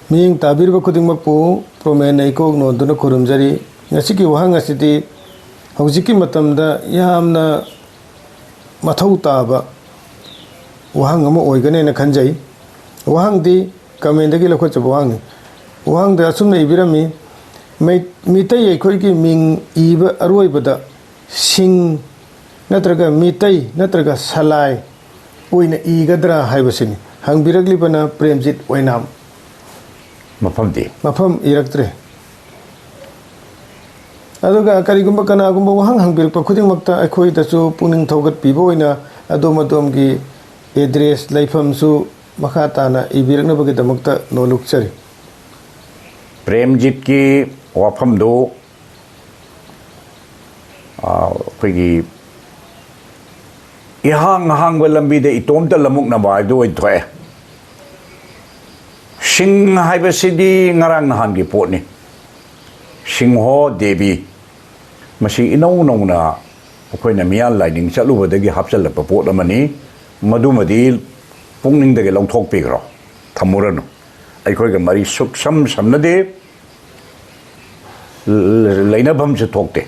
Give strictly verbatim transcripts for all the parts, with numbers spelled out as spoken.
ꯃꯤꯠꯌꯦꯡ ꯇꯥꯕꯤꯔꯤꯕ ꯈꯨꯗꯤꯡꯃꯛꯄꯨ ꯄ꯭ꯔꯣꯃꯦꯟꯅ ꯏꯀꯣꯛ ꯅꯣꯟꯗꯨꯅ ꯈꯨꯔꯨꯝꯖꯔꯤ꯫ ꯉꯁꯤꯒꯤ ꯋꯥꯍꯪ ꯑꯁꯤꯗꯤ ꯍꯧꯖꯤꯛꯀꯤ ꯃꯇꯝꯗ ꯌꯥꯝꯅ ꯃꯊꯧ ꯇꯥꯕ ꯋꯥꯍꯪ ꯑꯃ ꯑꯣꯏꯒꯅꯦꯅ ꯈꯟꯖꯩ꯫ ꯋꯥꯍꯪꯗꯤ ꯀꯃꯦꯟꯗꯒꯤ ꯂꯧꯈꯠꯆꯕ ꯋꯥꯍꯪꯅꯤ꯫ ꯋꯥꯍꯪꯗ ꯑꯁꯨꯝꯅ ꯏꯕꯤꯔꯝꯃꯤ, "ꯃꯩ-, ꯃꯤꯇꯩ ꯑꯩꯈꯣꯏꯒꯤ ꯃꯤꯡ ꯏꯕ ꯑꯔꯣꯏꯕꯗ ꯁꯤꯡ ꯅꯠꯇ꯭ꯔꯒ ꯃꯤꯇꯩ ꯅꯠꯇ꯭ꯔꯒ ꯁꯂꯥꯏ ꯑꯣꯏꯅ ꯏꯒꯗ꯭ꯔꯥ ꯍꯥꯏꯕꯁꯤꯅꯤ"꯫ ꯍꯪꯕꯤꯔꯛꯂꯤꯕꯅ ꯄ꯭ꯔꯦꯝꯖꯤꯠ ꯑꯣꯏꯅꯥꯝ꯫ ꯃꯐꯝꯗꯤ? ꯃꯐꯝ ꯏꯔꯛꯇ꯭ꯔꯦ꯫ ꯑꯗꯨꯒ ꯀꯔꯤꯒꯨꯝꯕ ꯀꯅꯥꯒꯨꯝꯕ ꯋꯥꯍꯪ ꯍꯪꯕꯤꯔꯛꯄ ꯈꯨꯗꯤꯡꯃꯛꯇ ꯑꯩꯈꯣꯏꯗꯁꯨ ꯄꯨꯛꯅꯤꯡ ꯊꯧꯒꯠꯄꯤꯕ ꯑꯣꯏꯅ ꯑꯗꯣꯝ ꯑꯗꯣꯝꯒꯤ ꯑꯦꯗ꯭ꯔꯦꯁ, ꯂꯩꯐꯝꯁꯨ ꯃꯈꯥ ꯇꯥꯅ ꯏꯕꯤꯔꯛꯅꯕꯒꯤꯗꯃꯛꯇ ꯅꯣꯂꯨꯛꯆꯔꯤ꯫ ꯄ꯭ꯔꯦꯝꯖꯤꯠꯀꯤ ꯋꯥꯐꯝꯗꯨ, ꯑ, ꯑꯩꯈꯣꯏꯒꯤ ꯏꯍꯥꯡ ꯍꯥꯡꯕ ꯂꯝꯕꯤꯗ ꯏꯇꯣꯝꯇ ꯂꯃꯨꯛꯅꯕ ꯍꯥꯏꯕꯗꯨ ꯑꯣꯏꯊꯣꯛꯑꯦ꯫ ꯁꯤꯡ ꯍꯥꯏꯕꯁꯤꯗꯤ ꯉꯔꯥꯡ ꯅꯍꯥꯟꯒꯤ ꯄꯣꯠꯅꯤ꯫ ꯁꯤꯡꯍꯣ ꯗꯦꯕꯤ, ꯃꯁꯤ ꯏꯅꯧ ꯅꯧꯅ ꯑꯩꯈꯣꯏꯅ ꯃꯤꯌꯥꯟ ꯂꯥꯏꯅꯤꯡ ꯆꯠꯂꯨꯕꯗꯒꯤ ꯍꯥꯞꯆꯤꯜꯂꯛꯄ ꯄꯣꯠ ꯑꯃꯅꯤ꯫ ꯃꯗꯨꯃꯗꯤ ꯄꯨꯛꯅꯤꯡꯗꯒꯤ ꯂꯧꯊꯣꯛꯄꯤꯈ꯭ꯔꯣ, ꯊꯝꯃꯨꯔꯅꯨ꯫ ꯑꯩꯈꯣꯏꯒ ꯃꯔꯤ ꯁꯨꯛꯁꯝ ꯁꯝꯅꯗꯦ, ꯂ-, ꯂꯩꯅꯐꯝꯁꯨ ꯊꯣꯛꯇꯦ꯫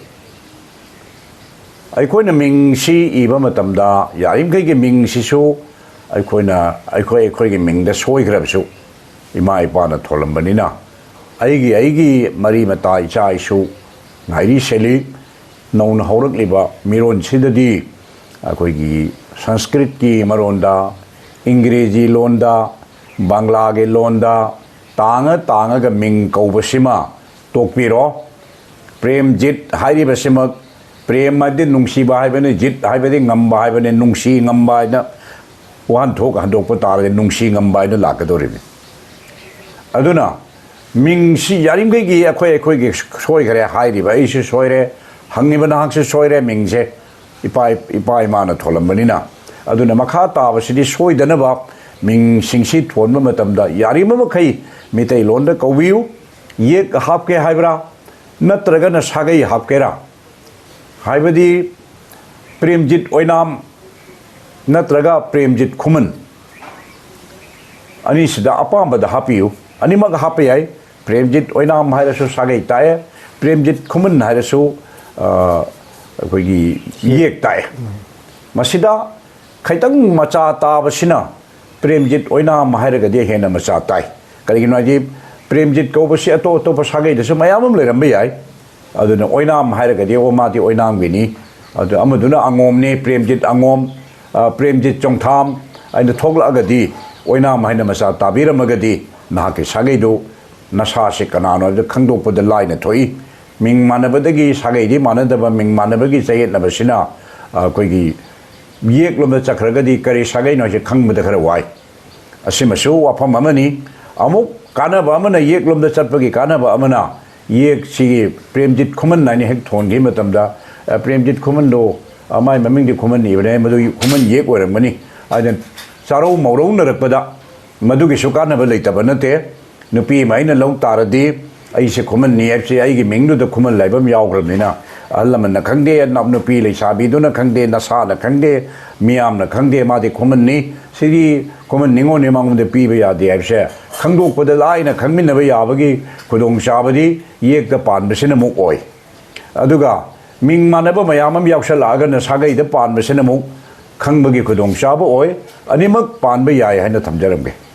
ꯑꯩꯈꯣꯏꯅ ꯃꯤꯡꯁꯤ ꯏꯕ ꯃꯇꯝꯗ ꯌꯥꯔꯤꯃꯈꯩꯒꯤ ꯃꯤꯡꯁꯤꯁꯨ ꯑꯩꯈꯣꯏꯅ, ꯑꯩꯈꯣꯏ, ꯑꯩꯈꯣꯏꯒꯤ ꯃꯤꯡꯗ ꯁꯣꯏꯈ꯭ꯔꯕꯁꯨ ꯏꯃꯥ ꯏꯄꯥꯅ ꯊꯣꯜꯂꯝꯕꯅꯤꯅ, ꯑꯩꯒꯤ, ꯑꯩꯒꯤ ꯃꯔꯤ ꯃꯇꯥ, ꯏꯆꯥ ꯏꯁꯨ ꯉꯥꯏꯔꯤ ꯁꯦꯜꯂꯤ꯫ ꯅꯧꯅ ꯍꯧꯔꯛꯂꯤꯕ ꯃꯤꯔꯣꯟꯁꯤꯗꯗꯤ ꯑꯩꯈꯣꯏꯒꯤ ꯁꯪꯁꯀ꯭ꯔꯤꯠꯀꯤ ꯃꯔꯣꯟꯗ, ꯏꯪꯒ꯭ꯔꯦꯖꯤ ꯂꯣꯟꯗ, ꯕꯪꯂꯥꯒꯤ ꯂꯣꯟꯗ ꯇꯥꯡꯉ ꯇꯥꯡꯉꯒ ꯃꯤꯡ ꯀꯧꯕꯁꯤꯃ ꯇꯣꯛꯄꯤꯔꯣ꯫ ꯄ꯭ꯔꯦꯝꯖꯤꯠ ꯍꯥꯏꯔꯤꯕꯁꯤꯃꯛ, ꯄ꯭ꯔꯦꯝ ꯍꯥꯏꯕꯗꯤ ꯅꯨꯡꯁꯤꯕ ꯍꯥꯏꯕꯅꯤ, ꯖꯤꯠ ꯍꯥꯏꯕꯗꯤ ꯉꯝꯕ ꯍꯥꯏꯕꯅꯤ, ꯅꯨꯡꯁꯤ ꯉꯝꯕ ꯍꯥꯏꯅ ꯋꯥꯍꯟꯊꯣꯛ ꯍꯟꯗꯣꯛꯄ ꯇꯥꯔꯒꯗꯤ ꯅꯨꯡꯁꯤ ꯉꯝꯕ ꯍꯥꯏꯅ ꯂꯥꯛꯀꯗꯧꯔꯤꯕꯅꯤ꯫ ꯑꯗꯨꯅ ꯃꯤꯡꯁꯤ ꯌꯥꯔꯤꯃꯈꯩꯒꯤ ꯑꯩꯈꯣꯏ, ꯑꯩꯈꯣꯏꯒꯤ ꯁꯣꯏꯈ꯭ꯔꯦ ꯍꯥꯏꯔꯤꯕ, ꯑꯩꯁꯨ ꯁꯣꯏꯔꯦ, ꯍꯪꯉꯤꯕ ꯅꯍꯥꯛꯁꯨ ꯁꯣꯏꯔꯦ ꯃꯤꯡꯁꯦ꯫ ꯏꯄꯥ, ꯏꯄꯥ ꯏꯃꯥꯅ ꯊꯣꯜꯂꯝꯕꯅꯤꯅ꯫ ꯑꯗꯨꯅ ꯃꯈꯥ ꯇꯥꯕꯁꯤꯗꯤ ꯁꯣꯏꯗꯅꯕ ꯃꯤꯡꯁꯤꯡꯁꯤ ꯊꯣꯟꯕ ꯃꯇꯝꯗ ꯌꯥꯔꯤꯕ ꯃꯈꯩ ꯃꯤꯇꯩꯂꯣꯟꯗ ꯀꯧꯕꯤꯌꯨ꯫ ꯌꯦꯛ ꯍꯥꯞꯀꯦ ꯍꯥꯏꯕ꯭ꯔꯥ, ꯅꯠꯇ꯭ꯔꯒꯅ ꯁꯥꯒꯩ ꯍꯥꯞꯀꯦꯔꯥ? ꯍꯥꯏꯕꯗꯤ ꯄ꯭ꯔꯦꯝꯖꯤꯠ ꯑꯣꯏꯅꯥꯝ ꯅꯠꯇ꯭ꯔꯒ ꯄ꯭ꯔꯦꯝꯖꯤꯠ ꯈꯨꯃꯟ, ꯑꯅꯤꯁꯤꯗ ꯑꯄꯥꯝꯕꯗ ꯍꯥꯞꯄꯤꯌꯨ꯫ ꯑꯅꯤꯃꯛ ꯍꯥꯞꯄ ꯌꯥꯏ꯫ ꯄ꯭ꯔꯦꯝꯖꯤꯠ ꯑꯣꯏꯅꯥꯝ ꯍꯥꯏꯔꯁꯨ ꯁꯥꯒꯩ ꯇꯥꯛꯑꯦ, ꯄ꯭ꯔꯦꯝꯖꯤꯠ ꯈꯨꯃꯟ ꯍꯥꯏꯔꯁꯨ, ꯑ, ꯑꯩꯈꯣꯏꯒꯤ ꯌꯦꯛ ꯇꯥꯛꯑꯦ꯫ ꯃꯁꯤꯗ ꯈꯤꯇꯪ ꯃꯆꯥ ꯇꯥꯕꯁꯤꯅ ꯄ꯭ꯔꯦꯝꯖꯤꯠ ꯑꯣꯏꯅꯥꯝ ꯍꯥꯏꯔꯒꯗꯤ ꯍꯦꯟꯅ ꯃꯆꯥ ꯇꯥꯏ꯫ ꯀꯔꯤꯒꯤꯅꯣ ꯍꯥꯏꯗꯤ, ꯄ꯭ꯔꯦꯝꯖꯤꯠ ꯀꯧꯕꯁꯤ ꯑꯇꯣꯞ ꯑꯇꯣꯞꯄ ꯁꯥꯒꯩꯗꯁꯨ ꯃꯌꯥꯝ ꯑꯃ ꯂꯩꯔꯝꯕ ꯌꯥꯏ꯫ ꯑꯗꯨꯅ ꯑꯣꯏꯅꯥꯝ ꯍꯥꯏꯔꯒꯗꯤ, "ꯑꯣ, ꯃꯥꯗꯤ ꯑꯣꯏꯅꯥꯝꯒꯤꯅꯤ"꯫ ꯑꯗꯨ ꯑꯃꯗꯨꯅ ꯑꯉꯣꯝꯅꯤ, ꯄ꯭ꯔꯦꯝꯖꯤꯠ ꯑꯉꯣꯝ, ꯑ, ꯄ꯭ꯔꯦꯝꯖꯤꯠ ꯆꯣꯡꯊꯥꯝ ꯍꯥꯏꯅ ꯊꯣꯛꯂꯛꯑꯒꯗꯤ, ꯑꯣꯏꯅꯥꯝ ꯍꯥꯏꯅ ꯃꯆꯥ ꯇꯥꯕꯤꯔꯝꯃꯒꯗꯤ, ꯅꯍꯥꯛꯀꯤ ꯁꯥꯒꯩꯗꯨ, ꯅꯁꯥꯁꯤ ꯀꯅꯥꯅꯣ ꯍꯥꯏꯕꯗꯨ ꯈꯪꯗꯣꯛꯄꯗ ꯂꯥꯏꯅ ꯊꯣꯛꯏ꯫ ꯃꯤꯡ ꯃꯥꯟꯅꯕꯗꯒꯤ ꯁꯥꯒꯩꯗꯤ ꯃꯥꯟꯅꯗꯕ, ꯃꯤꯡ ꯃꯥꯟꯅꯕꯒꯤ ꯆꯌꯦꯠꯅꯕꯁꯤꯅ, ꯑ, ꯑꯩꯈꯣꯏꯒꯤ ꯌꯦꯛꯂꯣꯝꯗ ꯆꯠꯈ꯭ꯔꯒꯗꯤ ꯀꯔꯤ ꯁꯥꯒꯩꯅꯣ ꯍꯥꯏꯁꯦ ꯈꯪꯕꯗ ꯈꯔ ꯋꯥꯏ꯫ ꯑꯁꯤꯃꯁꯨ ꯋꯥꯐꯝ ꯑꯃꯅꯤ꯫ ꯑꯃꯨꯛ ꯀꯥꯟꯅꯕ ꯑꯃꯅ, ꯌꯦꯛꯂꯣꯝꯗ ꯆꯠꯄꯒꯤ ꯀꯥꯟꯅꯕ ꯑꯃꯅ, ꯌꯦꯛꯁꯤꯒꯤ ꯄ꯭ꯔꯦꯝꯖꯤꯠ ꯈꯨꯃꯟ ꯍꯥꯏꯅ ꯍꯦꯛ ꯊꯣꯟꯈꯤꯕ ꯃꯇꯝꯗ, ꯑ, ꯄ꯭ꯔꯦꯝꯖꯤꯠ ꯈꯨꯃꯟꯗꯣ, ꯑ, ꯃꯥꯏ ꯃꯃꯤꯡꯗꯤ ꯈꯨꯃꯟ ꯏꯕꯅꯦ, ꯃꯗꯨ ꯈꯨꯃꯟ ꯌꯦꯛ ꯑꯣꯏꯔꯝꯒꯅꯤ꯫ ꯑꯗꯨꯅ ꯆꯥꯔꯧ ꯃꯧꯔꯧꯅꯔꯛꯄꯗ ꯃꯗꯨꯒꯤꯁꯨ ꯀꯥꯟꯅꯕ ꯂꯩꯇꯕ ꯅꯠꯇꯦ꯫ ꯅꯨꯄꯤ ꯑꯃ ꯑꯩꯅ ꯂꯧ ꯇꯥꯔꯗꯤ, ꯑꯩꯁꯦ ꯈꯨꯃꯟꯅꯤ ꯍꯥꯏꯕꯁꯦ ꯑꯩꯒꯤ ꯃꯤꯡꯗꯨꯗ ꯈꯨꯃꯟ ꯍꯥꯏꯕ ꯑꯃ ꯌꯥꯎꯈ꯭ꯔꯕꯅꯤꯅ, ꯑꯍꯜ ꯂꯃꯟꯅ ꯈꯪꯗꯦ, ꯅ-, ꯅꯨꯄꯤ ꯂꯩꯁꯥꯕꯤꯗꯨꯅ ꯈꯪꯗꯦ, ꯅꯁꯥꯅ ꯈꯪꯗꯦ, ꯃꯤꯌꯥꯝꯅ ꯈꯪꯗꯦ, ꯃꯥꯗꯤ ꯈꯨꯃꯟꯅꯤ, ꯁꯤꯗꯤ ꯈꯨꯃꯟ ꯅꯤꯉꯣꯜꯅꯤ, ꯃꯉꯣꯟꯗ ꯄꯤꯕ ꯌꯥꯗꯦ ꯍꯥꯏꯕꯁꯦ ꯈꯪꯗꯣꯛꯄꯗ ꯂꯥꯏꯅ ꯈꯪꯃꯤꯟꯅꯕ ꯌꯥꯕꯒꯤ ꯈꯨꯗꯣꯡꯆꯥꯕꯗꯤ ꯌꯦꯛꯇ ꯄꯥꯟꯕꯁꯤꯅ ꯑꯃꯨꯛ ꯑꯣꯏ꯫ ꯑꯗꯨꯒ ꯃꯤꯡ ꯃꯥꯟꯅꯕ ꯃꯌꯥꯝ ꯑꯃ ꯌꯥꯎꯁꯜꯂꯛꯑꯒꯅ ꯁꯥꯒꯩꯗ ꯄꯥꯟꯕꯁꯤꯅ ꯑꯃꯨꯛ ꯈꯪꯕꯒꯤ ꯈꯨꯗꯣꯡꯆꯥꯕ ꯑꯣꯏ꯫ ꯑꯅꯤꯃꯛ ꯄꯥꯟꯕ ꯌꯥꯏ ꯍꯥꯏꯅ ꯊꯝꯖꯔꯝꯒꯦ꯫